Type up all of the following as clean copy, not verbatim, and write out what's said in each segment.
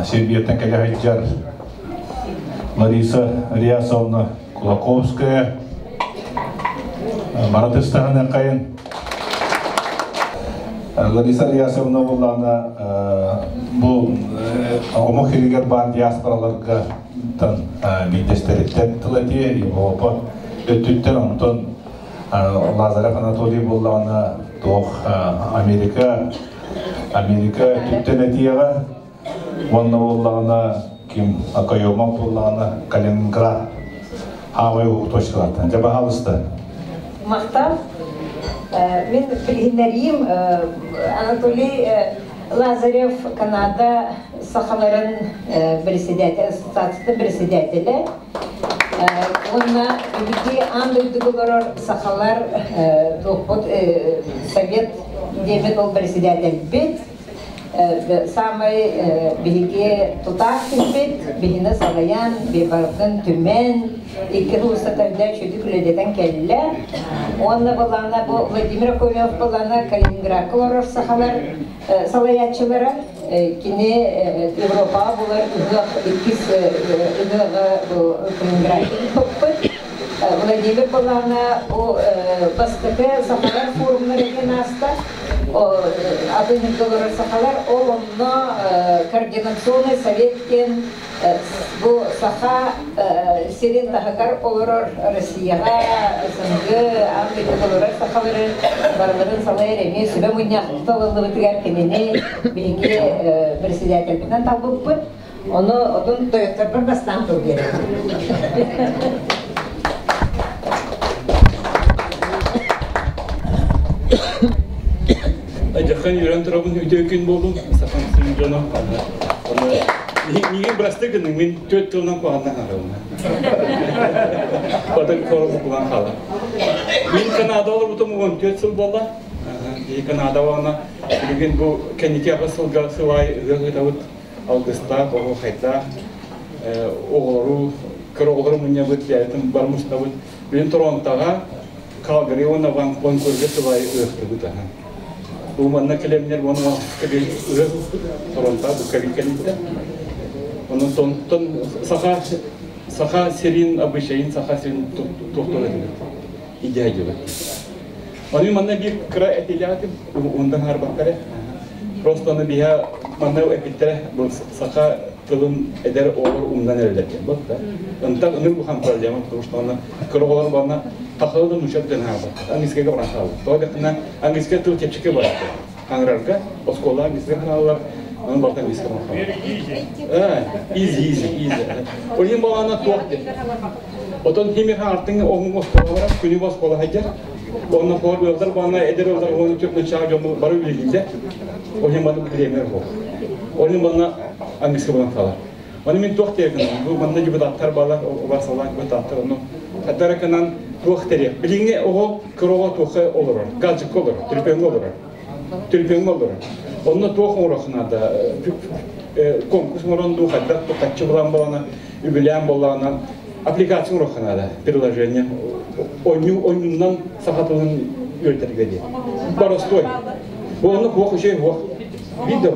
Сербияттан кэлэ сылдьар Лариса Рясовна Кулаковская Баратыстаһын хайын Лариса Рясовна буоллаҕына бу омук сиригэр баар диаспораларга биирдэстэриттэн тыл этиэ Европа өттүттэн онтон Лазарев Анатолий буоллаҕына туох Америка Америка өттүттэн этиэҕэ уонна буоллаҕына ким Акаемов буоллаҕына Калининград хаамай уһук точкалартан дьэ баһаалыста. Махтал. Мин билиһиннэриим Анатолий Лазарев Канада сахаларын председатель, ассоциациятын председателэ. Уонна биһиги аан дойдуга олорор сахалар туохпут совет диэммит ол председателбит. Саамай биһиги тутаах киһибит, биһини салайан, барытын түмэн, икки сыл устата үчүгэй үлэлэтэн кэллэ. Уонна былаана бу Владимир Акулев былаана Калининградка олорор сахалар салайааччылара. Кини Европаҕа булар ыһыах иккис ыһыаҕы бу Калининградка ыыппыппыт. Владимир былаана бу бастакы сахалар форумнара диэн ааста. Атын олорор сахалар ол онно координационный совет диэн бу саха сирин таһыгар олорор Россияҕа СНГ аан дойдуга олорор сахалары барыларын салайар эмиэ сүбэ мунньах талыллыбытыгар кинини биһиги председательбитинэн талбыппыт. Ону отун тойотторбор бастаан тыл биэрэбин. Дьаххан үөрэн турабын үтүө күн буоллун сахан сирин дьоно. Миигин бырастыы гыныҥ, мин түөрт тылынан куһаҕаннан аһарабын. Потом хором кулан хаалар. Мин Канада олорбутум 14 сыл буолла. Канада уонна билигин бу кэнники аҕыс сылга сыл аайы ыһыах ыытабыт. Алгыстаах, оһуохайдаах оҕолору, кыра оҕолору мунньабыт, бэйэтин бар мустабыт. Билин Торонтоҕа, Калгари уонна Ванкуверга сыл аайы ыһыахтыбыт. Бу манна кэлэмнэр уонна ыһыах Торонто бу кэлиттэ. Онон тонтон саха саха сирин обычайын саха сирин туохтур этибит. Идея дьыбыт. Ону манна биир кыра этилээтим, ундан харбаттары. Просто аны биһа манна эпиттэрэ бу саха тылын эдэр оҕолор умнан эрэллэр диэн да. Ынтан ыныр бухан проблема, потому что аны кыра оҕолор банна сахалыы да нуучча да хаалбат. Английскайга баран хаалбыт. Тоҕо диэххинэ английскай тыл чэпчэки барар. Хаҥырарга, оскуола английскай хаалалар, аны барыта английскай баран хаалар. Easy, easy, easy. Ол иһин балаана туох диэн. Отон химир хаартыҥ оһуҥ оскуолалара күнү оскуола хайдьар. Онно хор ыалдар баана эдэр ыалдар уону төрт чаа дьону бары үлэлииллэр. Ол иһин манна бириэмэр буол. Ол иһин манна английский булан хаалар. Оны мин туох диэкин, бу манна депутаттар балар, обарсалаах депутаттар, ону хаддаракынан туох териэх. Билиҥҥи оҕо кыра оҕо туохха олорор, гаджетка олорор, төлөпүөҥҥэ олорор. Төлөпүөҥҥэ олорор. Онно туох оҥоруох наада? Конкурс оҥорон дуу, хайдах хаччы булан балана, үбүлээн буоллаҕына, аппликация оҥоруохха наада, приложение. Онньу онньуннан саха тылын үөрэтэргэ диэн. Боростуой. Бу онно хуох үчүгэй хуох. Биир да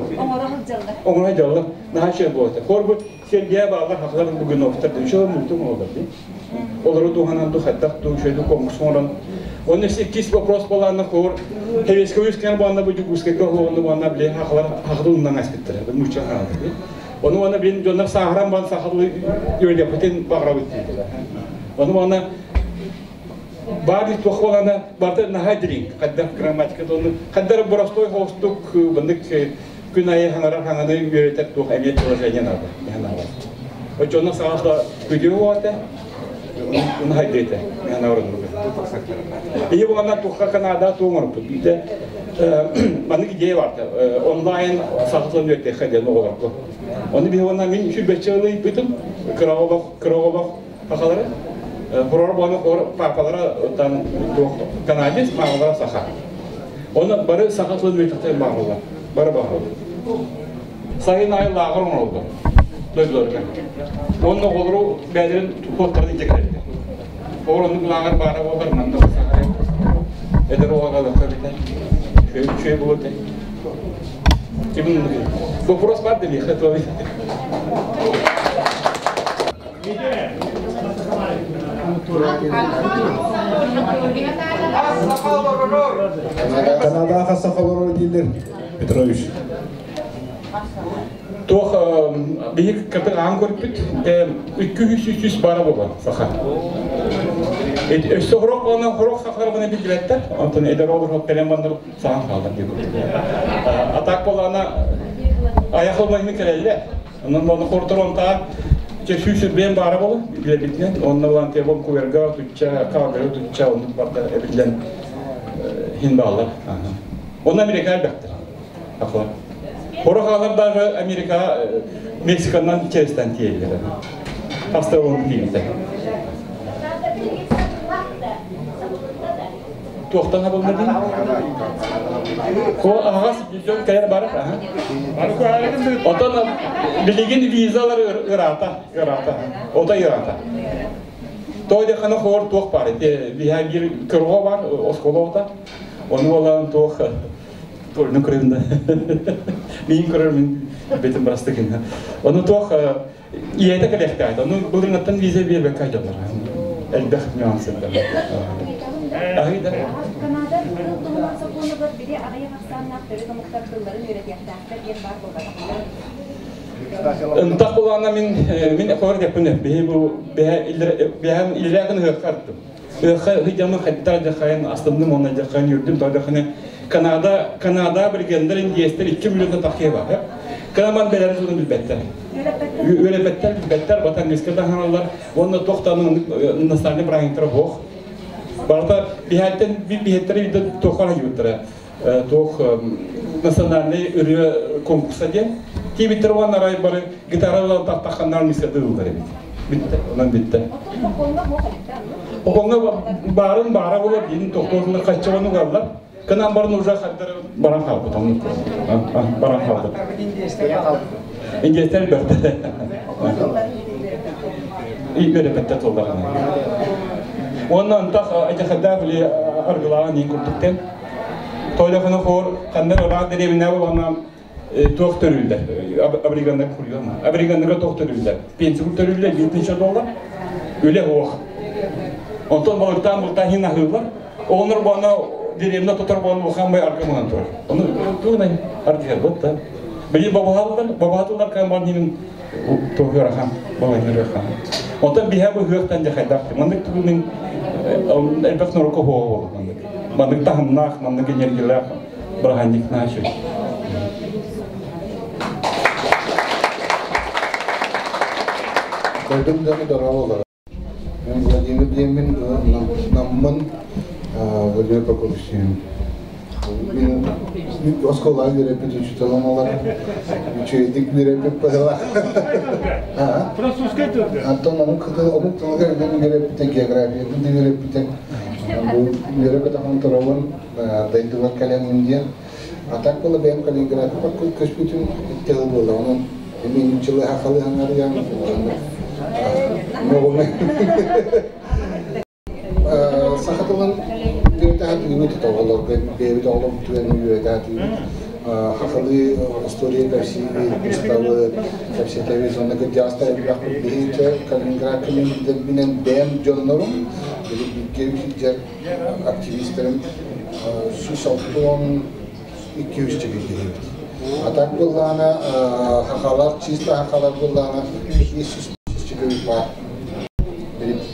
оҥоро сылдьаллар. Наһаа үчүгэй буолуо. Хор бу Сергея бааллар хахлар Лугиновтар үчүгэй мультум оҥороллор дии. Олору туһанан ду хайдах ду үчүгэй конкурс оҥорон. Онно иккис вопрос буолаанна хор Советский Союз кэн буолна бу Дьокуускайга оһуонну буолна били хахлар хахлар уннан аспыттара. Мучча хаалды. Ону уонна билин дьоннор сааһыран баран сахалыы үөрдэппитин баҕарабыт диэтилэр. Ону уонна баар туох буолана барыта наһаа дириҥ хайдах грамматика ону хайдах боростой хоостук бындык күн айы хаҥарар хаҥаны үөрэтэр туох эмиэ приложение надо наада. Оччоно саҕата күдү уота уну хайдыта механа оруннук. Ийи бугана тухха Канада туоҥорпут биитэ маннык идея бар онлайн сахатылан үөртеххэ диэн оҕолорго. Оны биһи уонна мин сүрбэччэ ылыйбытым кыра оҕолох кыра оҕолох сахалары хорор буону хор папалара там туох канадец мамалара саха. Оны бары саха тылын үөртехтер баҕалар. Бары баҕалар. Сайын айы лааҕыр оҥороллор дойдуларга. Онно оҕолору бэйэлэрин хуоттарын илдьэ кэлэллэр. Оҕолор оннук лааҕыр баара буоллар манна сахара эдэр оҕоҕо ылыахха эбитэ. Үчүгэй, үчүгэй буолуо этэ. Ким вопрос бар да миэхэ туох. Канадаҕа хас саха олорор дииллэр, Петрович? Туох биһи кытык аан көрбүт, 200 бара буолар саха. Өссө хорох буолан хорох сахалар баны билбэттэр. Онтон эдэр олор кэлэн бандар сахан хаалар диye. Атак болана аяқ olmayını келелле. Онон болны хортор онта 100 бен бара болу билебитинен. Онна болан те Ванкуверга тучча, Калгари тучча, онун барда эбилен хин баалар. Онна Америка элбектер. Акылар. Хорох даже Америка Мексикандан черестен тиелер. Хаста оны тиелер. Туохтан хабылна дин? Ко ағас жон кайыр барып, Отон билигин визалар ырата, ырата. Ота ырата. Той хана хор туох бар. Те виха бир кырго бар, осколота. Оны олан туох Толну көрүндө. Мин көрөр мин бетим барастыгын. Оны туох иэте келехтайт. Оны былырыңаттан виза бербек кайдалар. Элбэх нюансы. Ахида. Канада тыл туһунан сокуонугар бири аҕыйах ахсааннаах төрүт омуктар тылларын үөрэтиэхтээхтэр диэн баар буолбатахтар. Ынтах булана мин хор деппин бихи бу бэһэ иллэргин хыхкартым. Хыхха хыджамы хаттар жахайын астымным онна жахайын юрдум тойдаханы Канада биргендер индиестер 2 миллион тахе бар. Канаман белер суны билбеттер. Үөрепеттер билбеттер батан мискерден ханалар. Онна тохтанын национальный брангтер хох. Барта бихаттен бихеттер виде тохара юттара. Тох национальный ыры конкурса ден. Тибиттер ван арай бары гитаралар тахтаханнар мискерде ылдар бит. Битте, онан битте. Оконга барын бара болот, ин тохторуна каччабаны галлар. Кынан барын уже хаттар баран қалды, тамын. Баран қалды. Индиестер берді. Ибере бетте толдар. Оннан тах айта ли аргылаган ең күрдүктен. Тойлохуну хор кандар ора деребине болгона туох төрүлдө. Абригандар курьё. Абригандарга туох төрүлдө. Пенсия төрүлдө 70 доллар. Үле ох. Онтон балыктан бултан хин ахылар. Онор бана деревне тотор баны улхан бай аргымынан турар. Оны тугунай аргыр бот да. Били бабахалар, бабахатылар кан бар нинин тохырахан, бабахырахан. Онтон биһэ бу хыахтан жахайдах. Мандык тугунин элбэх норука хуа мандык. Мандык тахымнах, мандык энергиялах, бараханник нашы. Дойдум даны даралалар. Мен Владимир Демин, наммын Владимир Прокопьевич. Мен оскола верепет учителем алар. Үчөйдик верепет пахала. Французский тылга. Антон омук омук тылга мен верепет география, мен верепет. Бу верепет ахан таравын дайдылар калем индия. А так было бэм Калининград көспүтүн тыл было. Онун мен жылы хакалы хаңар ян. Сахатылын үөрэтэ тоҕолор бэйэбит оҕолор түгэн үөрэтэ хахалы история капсиби уставы капсетеби сонна кырдьаастар элбэхпит биһиинчэ Калининград бинен бэйэм дьоннорум били бикке активистерим 162 чекейдебит. А так буллаана хахалар, чисто хахалар буллаана 200 чекейбит бар.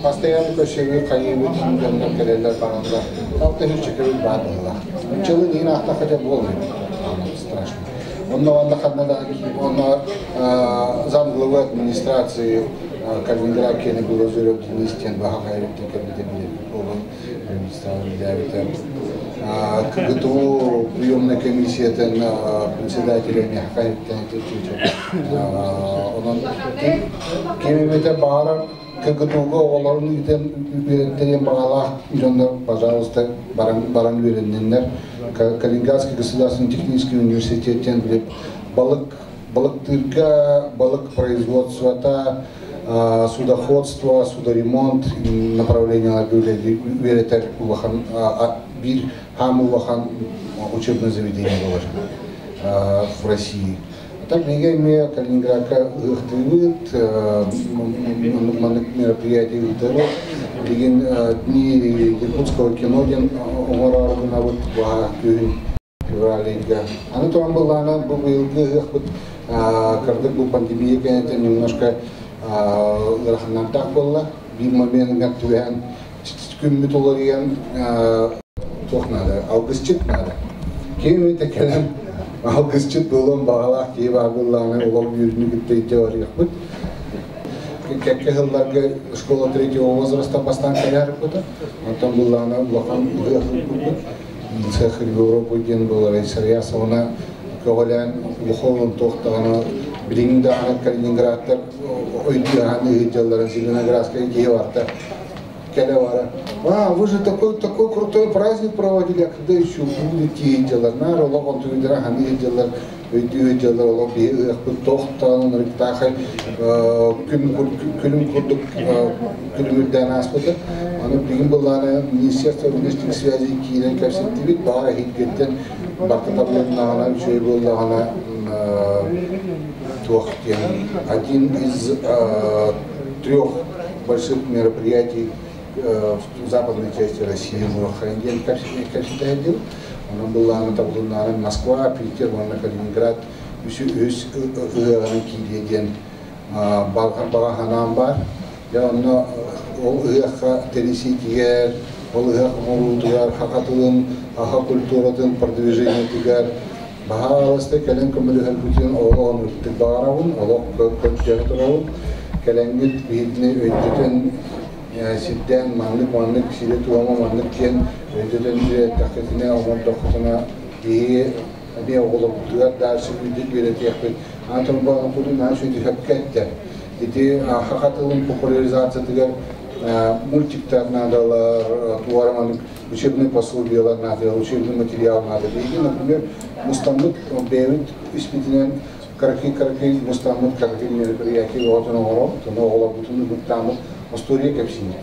Постоянно көшеге кайыбыт дьоннор келелер барандар. Алты жүз чекебит бар булла. Чылы нин ахта хотя болмайт. Страшно. Онно онда хаднада онно зам главы администрации Калининград кени Белозеров Денис тен баха кайрыптен келбите биле болон администрация КГТУ приемная комиссия председателя Михаил Онон кемемете баарар КГТУга оҕолорун үтен үөрэттериэн баҕалаах дьоннор, пожалуйста, баран баран үөрэнниннэр. Калининградский государственный технический университеттен билип балык балыктырга, балык производствота, судоходство, судоремонт направлениялар үөрэтэр улахан бир хам улахан учебное заведение было в России. Так биһиги эмиэ Калининградка ыһыахтыыбыт, маннык мероприятие ыытабыт. Билигин Дни Якутского кино диэн оҥороору гынабыт баһа күһүн февраль ыйга. Аны туран былаана бу быйылгы ыһыахпыт кырдык бу пандемия кэнниттэн немножко ыараханнардаах буолла. Биир моментыгар түбэһэн күммүт уларыйан туох наада, алгысчыт наада. Ким эмитэ кэлэн алгысчыт буолуон баҕалаах киһи баар буоллаҕына олох үөрүүнү кытта илдьэ барыахпыт. Кэккэ сылларга школа третьего возраста бастаан кэлээрбыта. Онтон буллаҕына улахан ыһыах ыыппыппыт. Цех Европы диэн буолар Сарьясовна көҕүлээн духовун туохтаҕына билигин даҕаны Калининградтар өйдүөһэн ыһыдьалларын Зеленоградскай киһи барта кэлэ бара. А, вы же такой, такой крутой праздник проводили, а когда еще будете дьалар, наар олох онтугудара ханы дьалар, өйдүү дьалар олох биһи ыахпыт тохтаан ырыктаахай күлүм курдук күлүмүрдээн ааспыта. Аны билигин былаана Министерство внешних связей киирэн кэпсэттибит, баҕар эһигиттэн барта табылыннаҕына, үчүгэй буоллаҕына туох диэн один из трех больших мероприятий в западной части России диэн кэпсэтээдил. Онон былааны табылыннаҕына Москва, Питер уонна Калининград үс ыһыаҕынан киириэ диэн баҕа санаам баар. Дьэ онно ол ыһыахха тэрийсиитигэр, ол ыһыах оҥоруутугар, саха тылын, саха культуратын продвижениетигэр баһаалыста кэлэн көмөлөһөргүтүн олоҕун үрдүк баҕарабын, олох көрдөһө турабын. Кэлэҥҥит биһигини өйдөтөн сирдээн маннык-маннык сири-туому маннык диэн өйдөтөн үөрэттэххитинэ, оҥордоххутуна биһиги эмиэ оҕолорбутугар да сүрүйдүк үөрэтиэхпит. Антон Баҕапутун наһаа сүдүһэккэ эттэ. Ити саха тылын популяризациятыгар мультиктар наадалар, туора маннык учебный пособиелар наадалар, учебный материал наада. Биһиги, например, мустаммыт бэйэбит испитинэн кыракый-кыракый мустаммыт кыракый мероприятие оҕотун оҥоробут, ону оҕолорбутун ыгыттааммыт остуоруйа кэпсиибит.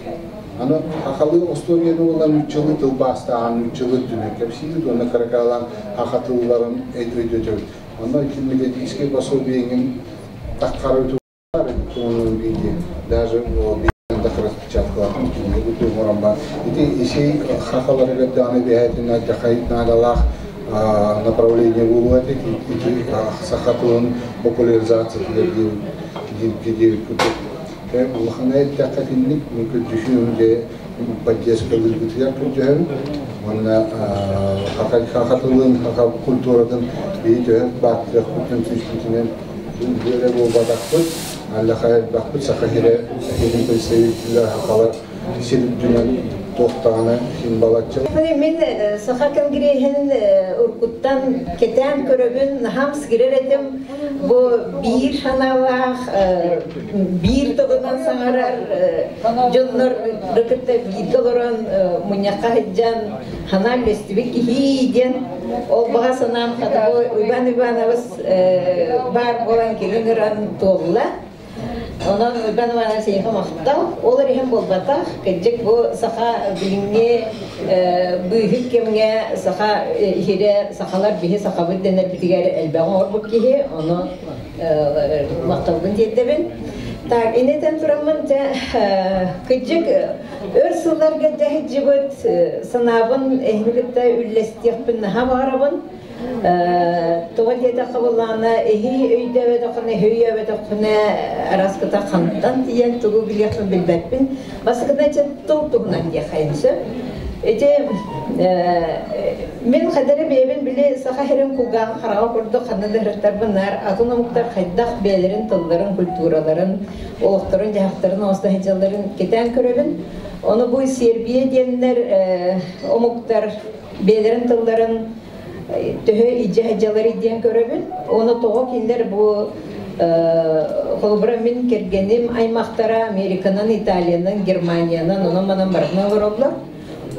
Аны сахалыы остуоруйаны уонна нууччалыы тылбаастааҕын нууччалыы өттүнэн кэпсиибит уонна кыракалаан саха тылларын өйдөтөбүт. Онно ити методическай пособиеңин таххара виде даже распечаткаларын кинигэ оҥорон бар. Ити исей хахаларыгар даҕаны бэһээтин алдьархай наадалаах направление буолуо этэ. Ити саха тылын популяризациятыгар диэбит курдук. Улахан эттэххэ итинник мин көрдүшүм дьэ поддержкалыырбытыгар көрдөһөбүн. Уонна саха тылын, саха культуратын биһи төһө бааттыахпытын түспүтүнэн үөрэ буолбатахпыт. Аллаха элбэхпит саха сирэ сирин представителлэр сахалар сир үрдүнэн туохтаҕына син балачча. Мин саха конгреһин уркуттан кэтээн көрөбүн, наһам сгирэр этим. Бу биир санаалаах, биир тылынан саҥарар дьоннор кытта бииргэ олорон мунньахха сылдьан ханаан бэстибит киһи диэн ол баҕа санаам хата бу Иван Иванович баар буолан кини ыран туолла. Онон Иван Иванович эйиэхэ махтал. Ол эрэ иһин буолбатах, кырдьык бу саха билиҥҥи быыһык кэмҥэ саха иһирэ сахалар биһи сахабыт дэнэрбитигэр элбэҕи оҥорбут киһи, ону махталбын тиэрдэбин. Так, инэтэн тураммын дьэ кырдьык өр сылларга дьэ сылдьыбыт санаабын эһини кытта үллэстиэхпин наһаа баҕарабын. Тоҕо диэтэххэ буоллаҕына, эһи өйдөөбөтөххүнэ, эһи өйөөбөтөххүнэ, араскыта хантан тиийэн тугу билиэхпин билбэппин. Бастакытынан ити тыл туһунан диэххэ сөп. Ити мин хадары бэйэбин били саха сирин кулгааҕын хараҕа курдук ханна да ыһыктарбын наар атын омуктар хайдах бэйэлэрин тылларын, культураларын, олохторун-дьаһахтарын оҥосто сылдьалларын кэтээн көрөбүн. Ону бу Сербия диэннэр омуктар бэйэлэрин тылларын төһө илдьэ сылдьалларый диэн көрөбүн. Ону тоҕо кинилэр бу холобура мин кэргэним аймахтара Американан, Италиянан, Германиянан онон-манан барытынан олороллор.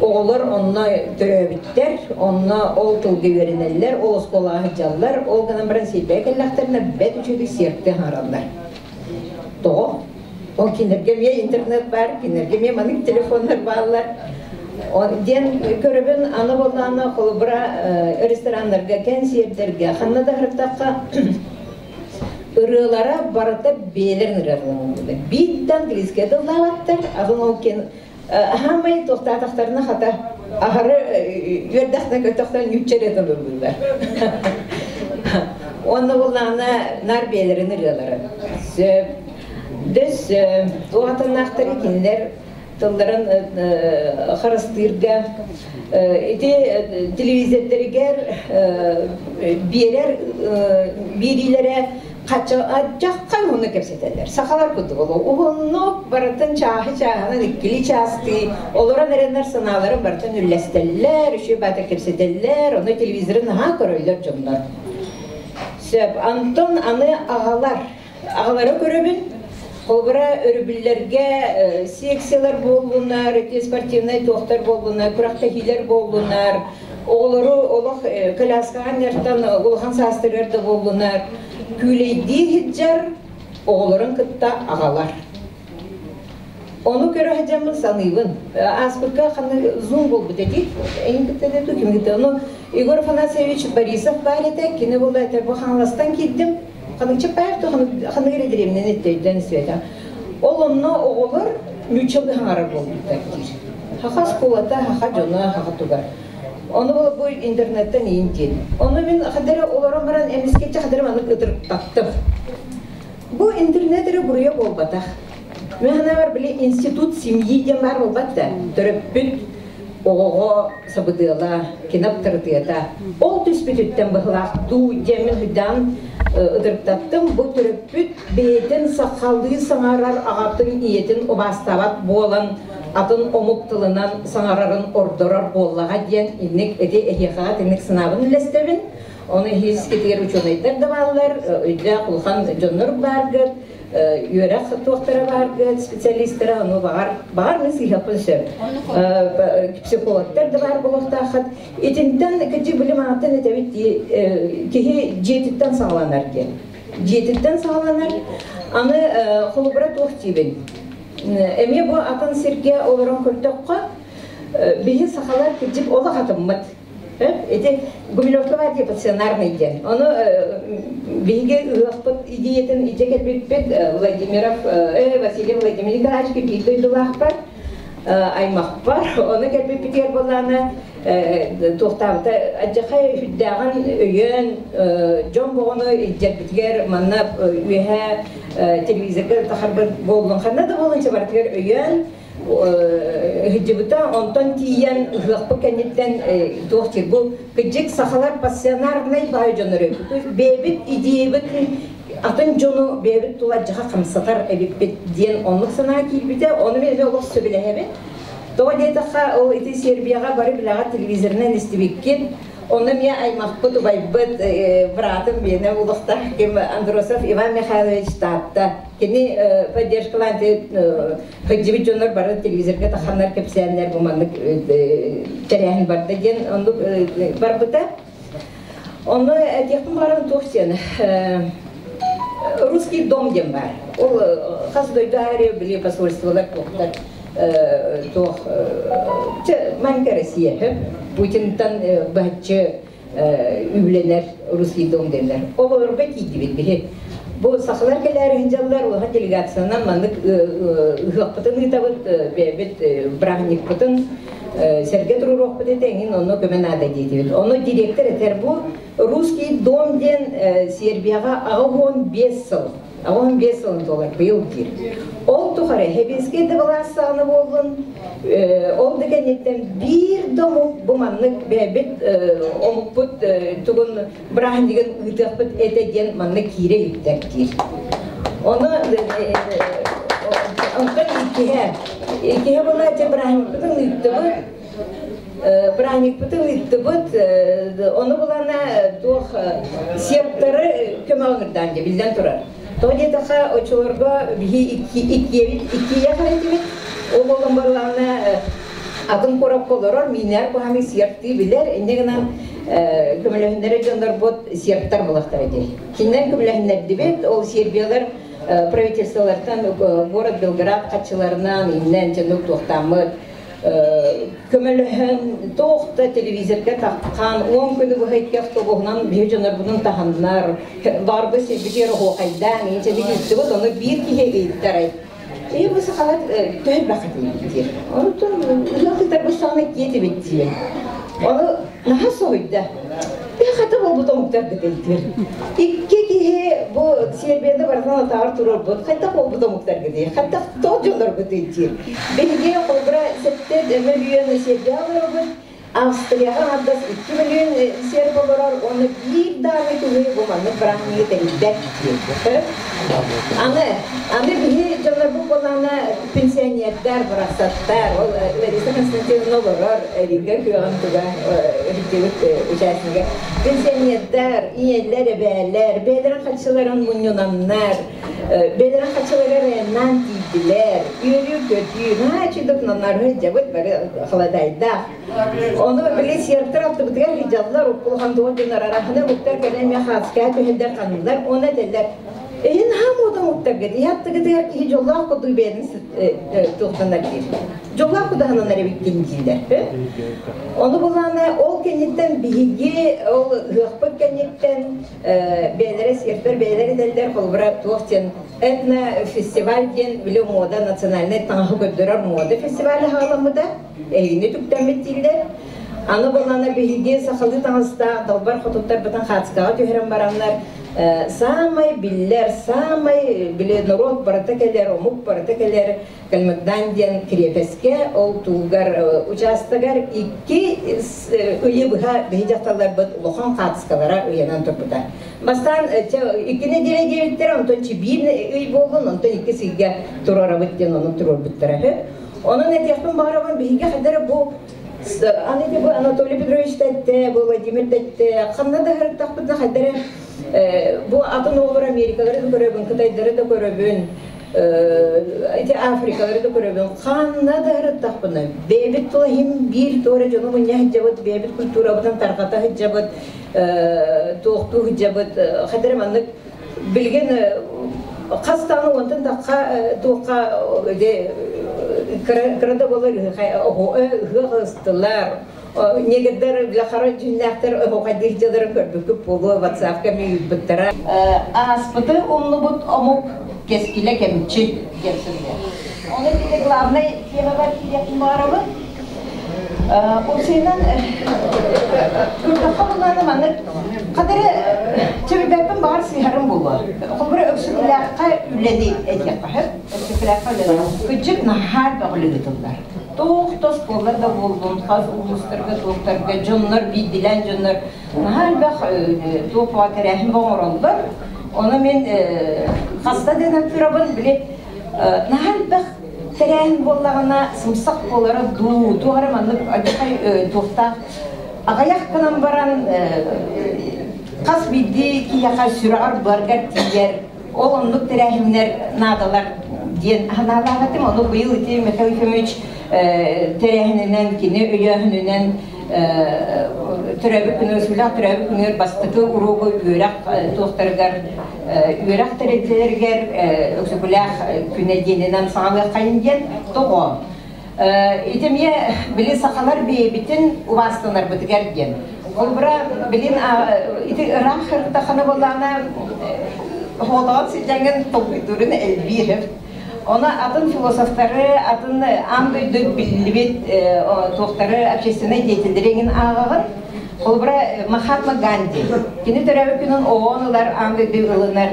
Оҕолор онно төрөөбүттэр, онно ол тылга үөрэнэллэр, ол оскуолаҕа сылдьаллар, ол гынан баран сиэрбэйэ кэллэхтэринэ бэрт үчүгэй сиэртэ аһараллар. Тоҕо? Ол кинилэргэ эмиэ интернет баар, кинилэргэ эмиэ маннык телефоннар бааллар. Диэн көрөбүн, аны буоллаҕына холобура рестораннарга, кэнсиэрдэргэ, ханна да сырыттахха. Ырыалара барыта бэйэлэрин ырыаларын Биирдэ английскай тыллаабаттар, атын ол киэн хаамай туохтаатахтарына хата аһары үөрдэхтэн көтөхтөн ньүүччэ эрэ тылыллыылар. Уонна буллаҕына наар бэйэлэрин ырыалара. Сөп. Дөс туох атыннаахтары кинилэр тылларын харыстыырга ити телевизордэригэр биэрэр биэриилэрэ хаччаххай уһуннук кэпсэтэллэр. Сахалар курдук уһуннук барытын чааһы чааһынан иккили чаастыы олорон эрэннэр санааларын барытын үллэстэллэр, үчүгэй баата кэпсэтэллэр, ону телевизоры наһаа көрөллөр дьоннор. Сөп. Антон аны аҕалар. Аҕалары көрөбүн. Холобура, өрөбүллэргэ секциялар буоллунар, ити спортивнай туохтар буоллунар, күрэхтэһиилэр буоллунар, оҕолору олох коляскаҕа анньартан улахан саастарыгар да буоллунар, күүлэйдии сылдьар оҕолорун кытта аҕалар. Ону көрө сылдьаммын саныыбын. Ааспыкка ханна зум буолбут эти, эйин кытта да ким кытта. Ону Егор Афанасьевич Борисов баар этэ, кини буолла этэ, бу Хаҥаластан киирдим, Ханыкчапаев ханнык эрэ дэриэбинэни өйдөөн истибэтэх. Ол онно оҕолор нууччалыы хаҥарар буолбуттар диир. Хаха оскуолата, хаха дьоно, хаха туга. Ону бу интернеттэн иин диэн. Ону мин хадары олорон баран эмискэччи хадары маннык ытырыктаттым. Бу интернет эрэ буруйа буолбатах. Мин санаабар били институт семьи диэн баар буолбат да. Төрөппүт оҕоҕо сабыдыала, киноптарытыата. Ол түспүтүттэн быһылаах дуу диэммин хүдээн ытырыктаттым. Бу төрөппүт бэйэтин сахалыы саҥарар аҕатын ийэтин убаастаабат буолан атын омук тылынан саҥарарын ордорор буоллаҕа диэн инник ити эһиэхэҕэ тинник санаабын үллэстэбин. Ону иһискитигэр учуонайдар да бааллар, өйдөөх улахан дьоннор бааргыт, үөрэх туохтара бааргыт, специалистара, ону баҕар, баҕар мин сыыһаппын сөп. Психологтар да баар буолуохтааххыт. Итинтэн кыдьык билим ааттан этэбит киһи дьиэтиттэн саҕаланар диэн. Дьиэтиттэн саҕаланар. Аны холобура туох диибин? Эмиэ бу атын сиргэ олорон көрдөххө, биһи сахалар кырдьык олох атыммыт. Ити Гумилевка баар дии пассионарный диэн. Ону биһиги ыһыахпыт идеятын илдьэ кэлбиппит Владимиров, Василий Владимир Николаевич биир дойдулаахпар, аймахпар. Ону кэлбиппитигэр буоллаана туохтаабыта адьахай үрдээҕин өйөөн дьон боҕону илдьэрбитигэр манна үөһэ телевизорга тахарбыт буоллун ханна да буоллун барытыгар өйөөн ыһыдьыбыта, онтон тиийэн ыһыахпыт кэнниттэн туох диир бу кыдьык сахалар пассионарнай баай дьоннор эбит бэйэбит идеябыт атын дьону бэйэбит тула дьаха хамсатар эбиппит диэн оннук санаа киирбитэ, ону мен эмиэ олох сөбүлэһэбин. Тоҕо диэтэххэ, ол ити Сербияҕа бары билэҕит телевизорынан истибиккит. Онно эмиэ аймахпыт, убайбыт, быраатым биэнэ улахтаах ким Андросов Иван Михайлович Таатта. Кини поддержкалаан Кырдьыбыт дьоннор бары телевизорга таханнар кэпсээннэр бу маннык тэрээһин барда диэн оннук барбыта. Онно этиэхпин баҕарабын туох диэн русский дом диэн баар. Ол хас дойду аайы били посольстволар туохтар туох маленькая Россия Путинтан быһаччы үбүлэнэр русский дом диэннэр. Олорго тиийдибит биһи. Бу сахалар кэлээри сылдьаллар, улахан делегациянан маннык ыһыахпытын ыытабыт, бэйэбит бырааһынньыкпытын сэргэ туруоруохпут этэ, эҥин онно көмө наада диэтибит. Ону директор этэр бу русский дом диэн Сербияҕа 85 сыл 85 сылын туолар быйыл диир. Ол тухары Хэбинскэй да былаас саҕана буоллун, ол да кэнниттэн биир да омук бу маннык бэйэбит омукпут тугун бырааһынньыгын ыытыахпыт этэ диэн маннык киирэ иликтэр диир. Ону онтон иккиһэ, иккиһэ буолла дьэ бырааһынньыкпытын ыыттыбыт, бырааһынньыкпытын ыыттыбыт, ону булана туох септары көмөҕө ыҥырдаан дьэ биллэн турар. Тоҕо диэтэххэ, оччолорго биһи иккиэбит иккиэйэх эрэ этибит. Ол буолан барылаҕына атын куоракка олорор миинээр куһаҕаны сиэртии билэр, инньэ гынан көмөлөһүннэрэ дьоннорбут сиэртэр буолахтара дии. Кининэн көмөлөһүннэрдибит, ол Сербиялар правительстволартан город Белград хаччыларынан иннэн дьонук туохтааммыт. Көмөлөһөн, туох да телевизорга таххан, 10 күнү быһа икки автобуһунан биһи дьоннорбутун таһаннар, барбы сирбитигэр оһуохайдаан, инчэдик ыыттыбыт, ону биир киһи ыйыттарай. Ээ, бу сахалар төһө элбэххитий диир. Онтон ыһыах ыытарбыт саҕана киэтибит диир. Ону наһаа соһуйда. Хата буолбут омуктар диир. Икки киһи бу Сербияда барытын атаҕар турарбыт, хайдах буолбут омуктарга диир, хайдах тоҕо дьоннорбут диир. Биһиги холобура 7 мөлүйүөн Сербия олоробут, Австрияҕа аҥардас 2 мөлүйүөн серб олорор уонна биир даҕаны киһи бу маннык бырааһынньыгы тэрийбэт диир. Аны, аны биһи дьоннорбут буоллаҕына пенсионердар, барахсаттар, ол Лариса Константиновна олорор, Рига күөҕүн туга сылдьыбыт участнига. Пенсионердар, ийэлэр, эбээлэр, бэйэлэрин харчыларын мунньунаннар, бэйэлэрин харчыларыгар айаннаан тиийдилэр, үөрүү-көтүү, наһаа үчүгэй докумуоннары сылдьабыт, бары халадаайдаах. Ону били сербтэр аттыбытыгар сылдьаллар, улахан туох дьоннор араһаны омуктар кэлэн эмиэ хаацкаа түһэллэр, ханнылар, уонна этэллэр, Эһин хаам уотан уктарга диһи аттыгытыгар киһи дьоллоох курдук бэйэтин туохтанар диир. Дьоллоох кудаһананар эбиккин дииллэр. Ону булаана ол кэнниттэн биһиги ол ыһыахпыт кэнниттэн бэйэлэрэ сербтэр бэйэлэрэ этэллэр холобура туох диэн этно-фестиваль диэн били муода национальнай таҥаһы көрдөрөр муода фестиваля хаҕаламмыта эһигини түктэммит дииллэр. Аны булаана биһиги сахалыы таҥастаах далбар хотуттарбытын хаацкаҕа түһэрэн бараннар саамай биллэр, саамай били норуот барыта кэлэр, омук барыта кэлэр Кальмыкдан диэн кириэпэскэ ол тугар учаастагар 2 ыйы быһа биһи дьахталларбыт улахан хаацкалара ыйанан турбута. Бастаан 2 нэдиэлэ диэбиттэрэ, онтон 1 ый буоллун, онтон 2 сыйга турарабыт диэн ону туруорбуттара. Онон этиэхпин баҕарабын, биһиги хадара бу аны бу Анатолий Петрович тэтте, бу Владимир тэтте, ханна да һырыттахпытына хайдара бу атын оҕолор Америкалары да көрөбүн, Кытайдары да көрөбүн, ити Африкалары да көрөбүн, ханна да һырыттахпына бэйэбит тыла иһин биир туора дьону мунньа сылдьабыт, бэйэбит культурабытын тарҕата сылдьабыт, туохтуу сылдьабыт, хайдара маннык билигин хас даҕаны уонтан тахха туохха кыра да буолар ыһыах ыстылар негрдэр бile хара дьүннээхтэр оһуохайдыыр дьыларын көрбүккүт буолуо ватсапка ыыппыттара ааспыты умнубут омук кэскилэ кэмчи диэн суруйар. Оны ити главный темабар киириэхпин баҕарабын. Усуйунан көрдөххө буллаана маннык хадары чөбүбэппин баҕар сыыһарым буолуо. Холобура Өксөкүлээххэ үлэни этиэххэ сөп. Өксөкүлээххэ үлэни. Кыдьык наһаа элбэх ыытыллар. Туох тос буоллар да буоллун, хас улуустарга, туохтарга дьоннор, биирдилээн дьоннор наһаа элбэх туох тэрээһин оҥороллор. Ону мин хаста да турабын, били наһаа элбэх тэрээһин буоллаҕына сымсах буолара дуу, туох эрэ маннык адьахай туохтаах аҕыйах гынан баран хас биирдии киһиэхэ сүрэҕэр быаргар тиийэр, ол оннук тэрээһиннэр наадалар диэн санаалаах этим. Ону быйыл ити Михаил Ефимович тэрээһининэн, кини өйөөһүнүнэн төрөөбүт күнүгэр, сүлээх төрөөбүт күнүгэр бастакы уруогу үөрэх туохтарыгар, үөрэх тэрилтэлэригэр Өксөкүлээх күнэ диэнинэн саҕалыаххайын диэн тоҕо? Ити эмиэ били сахалар бэйэбитин убаастанарбытыгар диэн. Холобура, билин ити ыраах ырыттаххына буоллаҕына, оҕолоон сылдьаҥҥын толкуйдуурун элбиир. Ону атын философтары, атын аан дойду биллибит туохтары, общественнай деятельдери эҥин ааҕаҕын. Холобура, Махатма Ганди. Кини төрөөбүт күнүн ООН ылар, аан дойду ылынар,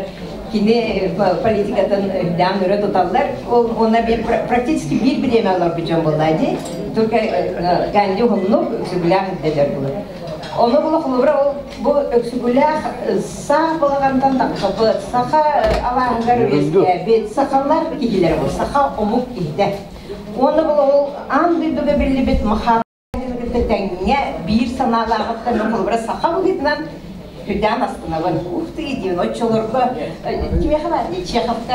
кини политикатын үрдээн өрө туталлар. Ол уонна практически биир бириэмэ олорбут дьон буолла дии. Только Ганди уһуннук Өксөкүлээх ирдэлэр булар. Ону була холобура ол бу Өксөкүлээх саах балаҕантан тахсыбыт, саха алааһыгар үөскээбит, сахалар киһилэрэ бу, саха омук киһитэ. Уонна бұл ол аан дойдуга биллибит Махатма кытта тэҥҥэ биир санаалааҕыттан мин холобура саха быһыытынан сүрдээн астынабын. Ух ты диэн оччолорго кимиэхэ баар Чеховка.